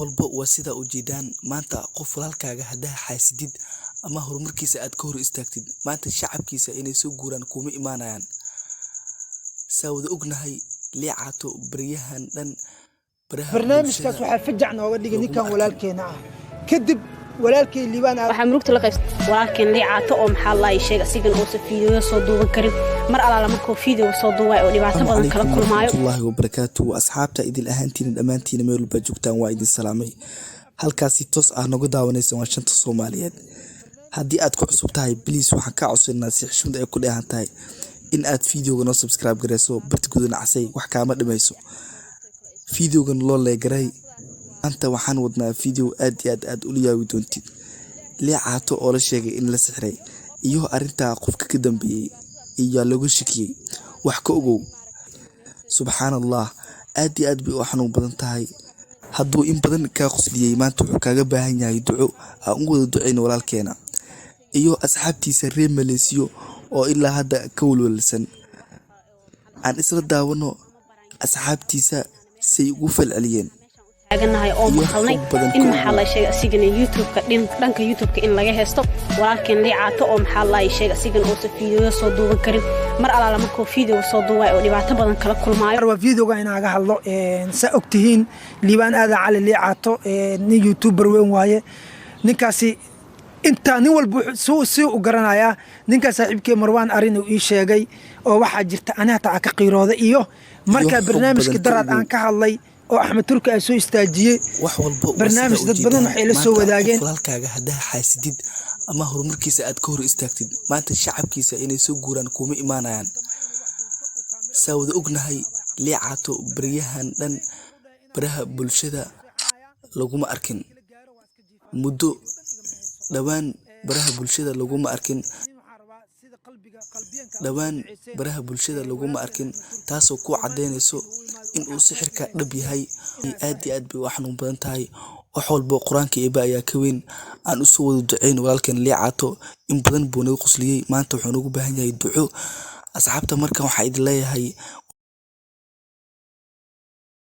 Walba waa sidaa ujeedaan. Maanta qof walaalkaaga haddaa xaasidid ama horumarkiisa aad ka hor istaagtid, maanta shacabkiisa inay soo guuraan kuma imaanayaan. Saa wada ognahay, Liicaato baryahan dhan baraha barnaamijkaas bulshada waxaa fajac nooga dhigay laguma ninkan arkin. Walaalkeena ah kadib walaalkay Liibaan Waxaa murugta la qaybsa walaalkeen Liicaato oo maxaa la sheegay asigan uusan fiidiyo soo duuban karin mar alaala markuu fiidiyo soo duubayo oo dhibaato Asalaamu badan kala calaykum kulmaayo. waraxmatullaahi wabarakaatu. Asxaabta, idil ahaantiina dhammaantiina meel walba joogtaan waa idin salaamay. Halkaasi toos ah noga daawanaysa waa Shanta Soomaaliyeed. Haddii aad ku cusub tahay, please, waxaan kaa codsanaa si xushmad ay ku dheehan tahay in aad videoga noo subscribe gareyso. Barta gudana casay wax kaama dhimayso, videogan loo leegaray. Maanta waxaan wadnaa video aad iyo aad aad ula yaabi doontid. Liicaato oo la sheegay in la sixray iyo arrintaa qofka ka dambeeyey iyo looga shakiyey, wax ka ogow. Subxaan Allah, aad iyo aad bay u xanuun badan tahay. Hadduu in badan kaa qosliyey, maanta wuxuu kaaga baahan yahay duco. Aan ugu wada duceyno walaalkeena iyo asxaabtiisa reer Maleesiyo oo ilaa hadda ka walwalsan. Aan isla daawano asxaabtiisa say ugu falceliyeen taaganahay oo iyo maqalnay xog badan in ka maxaa ogow. La sheegay asigana YouTube-ka dhanka YouTube-ka in laga haysto walaalkeen Liicaato oo maxaa la sheegay asigan uusan fiidiyo soo duuban karin mar alaala markuu fiidiyo soo duubayo oo dhibaato badan kala kulmaayo. Waa videoga inaaga hadlo. Saa ogtihiin, Liibaan Aadan Cali Liicaato nin youtuber weyn waaye. Ninkaasi intaa nin walba si u garanayaa. Ninkaa saaxiibkee Marwaan arin uu ii sheegay oo waxaa jirta ani hataa aan ka qiirooday iyo markaa xog barnaamijka badan ka daraad ogow. Aan ka hadlay oo Axmed Turki aan soo istaajiyey Wax walba waa barnaamij sidaa dad badan ujeedaan. Waxay la soo Maanta qof wadaageen walaalkaaga haddaa xaasidid ama horumarkiisa aad ka hor istaagtid, maanta shacabkiisa inay soo guuraan kuma imaanayaan. Saa wada ognahay, Liicaato baryahan dhan baraha bulshada laguma arkin. Muddo dhowaan baraha bulshada laguma arkin, dhowaan baraha bulshada laguma arkin, taasoo ku cadeynayso in uu sixirka dhab yahay. Aad iyo aad bay u xanuun badan tahay. Wax walbo Qur-aanka Eebe ayaa ka weyn. Aan usoo wada duceyn walaalkeen Liicaato. In badan buu naga qosliyey, maanta wuxuu noogu baahan yahay duco. Asxaabta, markan waxaa idin leeyahay